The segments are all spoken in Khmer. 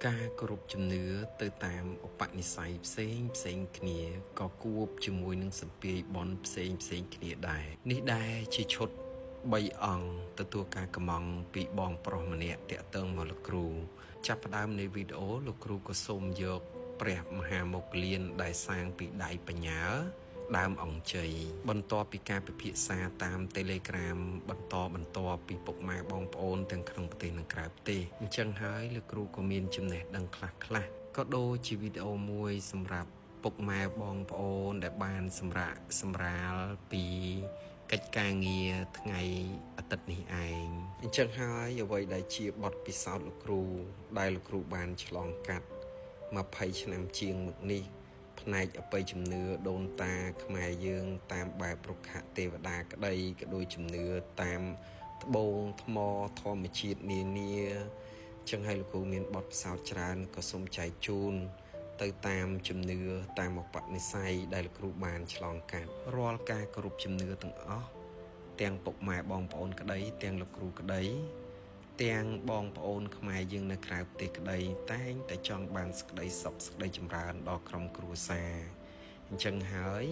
ការគោរពជំនឿទៅតាមឧបនិស្ស័យផ្សេងផ្សេងគ្នាក៏គួបជាមួយនឹងសំពាយបន់ផ្សេងផ្សេងគ្នាដែរនេះដែរជាឈុត3អង្គទទួលការកម្មង់ពីបងប្រុសម្នាក់តាក់ទងមកលោកគ្រូចាប់ផ្ដើមនៃវីដេអូលោកគ្រូក៏សូមយកព្រះមហាមោគលានដែលសាងពីដៃបញ្ញាដើមអង្គជ័យបន្ទាប់ពីការពិភាក្សាតាម Telegram បន្តបន្ទាប់ពីពុកម៉ែបងប្អូនទាំងក្នុងប្រទេសនិងក្រៅប្រទេសអញ្ចឹងហើយលោកគ្រូក៏មានចំណេះដឹងខ្លះខ្លះៗក៏ដូចជាវីដេអូមួយសម្រាប់ពុកម៉ែបងប្អូនដែលបានសម្រាកសម្រាលពីកិច្ចការងារថ្ងៃអាទិត្យនេះឯងអញ្ចឹងហើយអ្វីដែលជាបទពិសោធន៍លោកគ្រូដែលលោកគ្រូបានឆ្លងកាត់20ឆ្នាំជាងមកនេះ ផ្នែកអបិយជំនឿដូនតាខ្មែរយើងតាមបែបរុក្ខទេវតាក្តីក៏ដូចជំនឿតាមត្បូងថ្មធម្មជាតិនានាចឹងហើយលោកគ្រូមានបទពិសោធន៍ច្រើនក៏សូមចែកជូនទៅតាមជំនឿតាមឧបនិស្ស័យដែលលោកគ្រូបានឆ្លងកាត់រាល់ការគោរពជំនឿទាំងអស់ទាំងពុកម៉ែបងប្អូនក្តីទាំងលោកគ្រូក្តីទាំងបងប្អូនខ្មែរយើងនៅក្រៅប្រទេសក្តីតែងតែចង់បានសេចក្តីសុខសេចក្តីចម្រើនដល់ក្រុមគ្រួសារអញ្ចឹងហើយ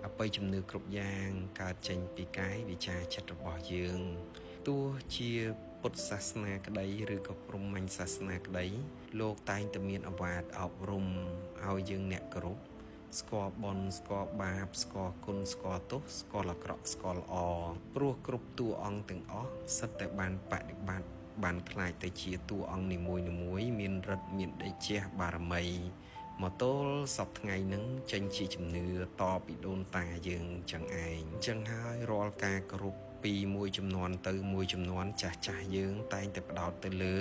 អបិយជំនឿគ្រប់យ៉ាងកើតចេញពីកាយវិចារចិត្តរបស់យើងទោះជាពុទ្ធសាសនាក្តីឬក៏ព្រហ្មញ្ញសាសនាក្តីលោកតែងតែមានឱវាទអប់រំឲ្យយើងអ្នកគោរពស្គាល់បុណ្យស្គាល់បាបស្គាល់គុណស្គាល់ទោសស្គាល់អាក្រក់ស្គាល់ល្អព្រោះគ្រប់តួអង្គទាំងអស់សិតតែបានបដិបត្តិបានក្លាយទៅជាតួអង្គនីមួយៗមានឫទ្ធិមានតេជះបារមីមកទល់សពថ្ងៃនឹងចេញជាជំនឿតពីដូនតាយើងចឹងឯងចឹងហើយរាល់ការគោរពពីមួយចំនួនទៅមួយចំនួនចាស់ចាស់យើងតែងតែផ្ដោតទៅលើ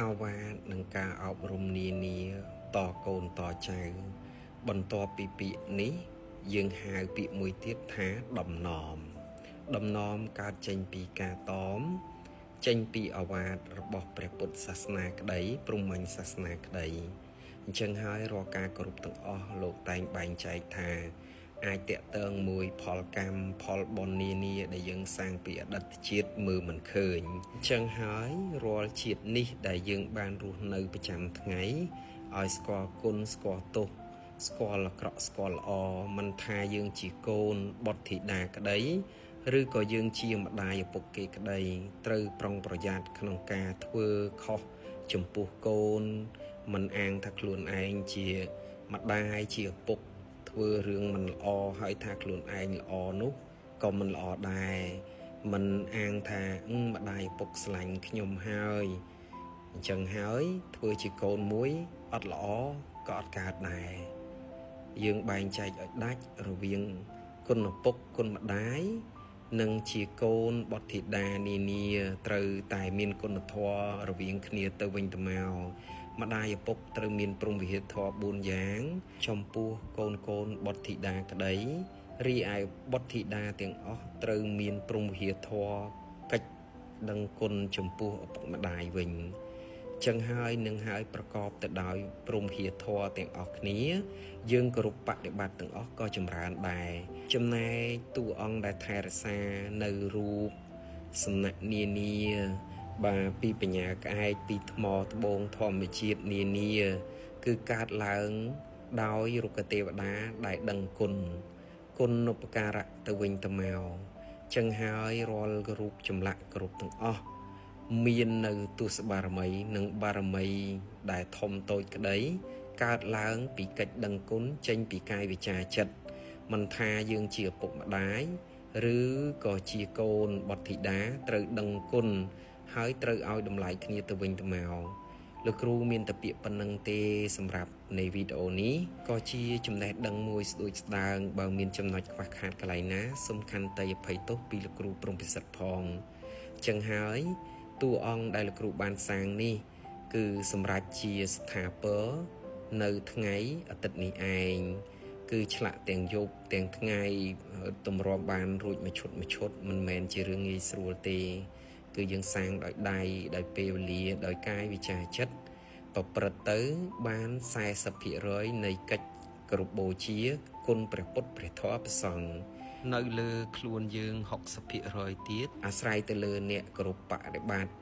ឱវាទនិងការអប់រំនានាតកូនតចៅបន្ទាប់ពីពាក្យនេះយើងហៅពាក្យមួយទៀតថាដំណំដំណំកើតចេញពីការតមចេញពីឱវាទរបស់ព្រះពុទ្ធសាសនាក្តីព្រហ្មញ្ញសាសនាក្តីអញ្ចឹងហើយរាល់ការគោរពទាំងអស់លោកតែងបែងចែកថាអាចតាក់ទងមួយផលកម្មផលបុណ្យនានាដែលយើងសាងពីអតីតជាតិមើលមិនឃើញអញ្ចឹងហើយរាល់ជាតិនេះដែលយើងបានរស់នៅប្រចាំថ្ងៃឲ្យស្គាល់គុណស្គាល់ទោសស្គាល់អាក្រក់ស្គាល់ល្អមិនថាយើងជាកូនបុត្រធីតាក្តីឬក៏យើងជាម្ដាយឪពុកគេក្តីត្រូវប្រុងប្រយ័ត្នក្នុងការធ្វើខុសចំពោះកូនមិនអាងថាខ្លួនឯងជាម្ដាយជាឪពុកធ្វើរឿងមិនល្អហើយថាខ្លួនឯងល្អនោះក៏មិនល្អដែរមិនអាងថាម្ដាយឪពុកស្រឡាញ់ខ្ញុំហើយអញ្ចឹងហើយធ្វើជាកូនមួយអត់ល្អក៏អត់កើតដែរយើងបែងចែកឲ្យដាច់រវាងគុណឪពុកគុណម្ដាយនិងជាកូនបុត្រធីតានានាត្រូវតែមានគុណធម៌រវាងគ្នាទៅវិញទៅមកម្ដាយឪពុកត្រូវមានព្រហ្មវិហារធម៌4យ៉ាងចំពោះកូនកូនបុត្រធីតាក្តីរីឯបុត្រធីតាទាំងអស់ត្រូវមានព្រហ្មវិហារធម៌កិច្ចដឹងគុណចំពោះឪពុកម្ដាយវិញចឹងហើយនឹងហើយប្រកបទៅដោយព្រហ្មវិហារធម៌ទាំងអស់គ្នាយើងគោរពបដិបត្តិទាំងអស់ក៏ចម្រើនដែរចំណែកតួអង្គដែលថែរក្សានៅរូបសំណាក់នានាបាទពីបញ្ញាក្អែកពីថ្មត្បូងធម្មជាតិនានាគឺកើតឡើងដោយរុក្ខទេវតាដែលដឹងគុណគុណឧបការៈទៅវិញទៅមកចឹងហើយរាល់រូបចម្លាក់គ្រប់ទាំងអស់មាននៅទសបារមីនិងបារមីដែលធំតូចក្តីកើតឡើងពីកិច្ចដឹងគុណចេញពីកាយវិចារចិត្តមិនថាយើងជាឪពុកម្ដាយឬក៏ជាកូនបុត្រធីតាត្រូវដឹងគុណហើយត្រូវឲ្យតម្លៃគ្នាទៅវិញទៅមកលោកគ្រូមានតែពាក្យប៉ុណ្ណឹងទេសម្រាប់នៃវីដេអូនេះក៏ជាចំណេះដឹងមួយស្ដួចស្ដើងបើមានចំណុចខ្វះខាតកន្លែងណាសូមខន្តីអភ័យទោសពីលោកគ្រូព្រំពិសិដ្ឋផងចឹងហើយតួអង្គដែលលោកគ្រូបានសាងនេះគឺសម្រាប់ជាស្ថាពរនៅថ្ងៃអាទិត្យនេះឯងគឺឆ្លាក់ទាំងយប់ទាំងថ្ងៃទម្រាំបានរួចមួយឈុតមួយឈុតមិនមែនជារឿងងាយស្រួលទេគឺយើងសាងដោយដៃដោយពេលវេលាដោយកាយវិចារចិត្តប្រព្រឹត្តទៅបាន 40% នៃកិច្ចគោរពបូជាគុណព្រះពុទ្ធព្រះធម៌ព្រះសង្ឃនៅលើខ្លួនយើង 60% ទៀតអាស្រ័យទៅលើអ្នកគោរពបដិបត្តិ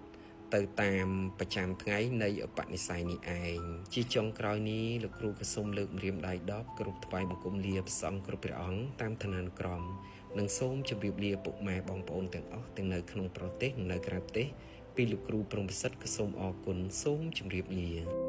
ទៅតាមប្រចាំថ្ងៃនៃឧបនិស្ស័យនេះឯងជាចុងក្រោយនេះលោកគ្រូក៏សូមលើកម្រាមដៃ10គ្រប់ថ្វាយបង្គំលាព្រះសង្ឃគ្រប់ព្រះអង្គតាមឋានានុក្រមនិងសូមជម្រាបលាពុកម៉ែបងប្អូនទាំងអស់ទាំងនៅក្នុងប្រទេសនិងនៅក្រៅប្រទេសពីលោកគ្រូព្រំប្រសិទ្ធក៏សូមអរគុណសូមជម្រាបលា។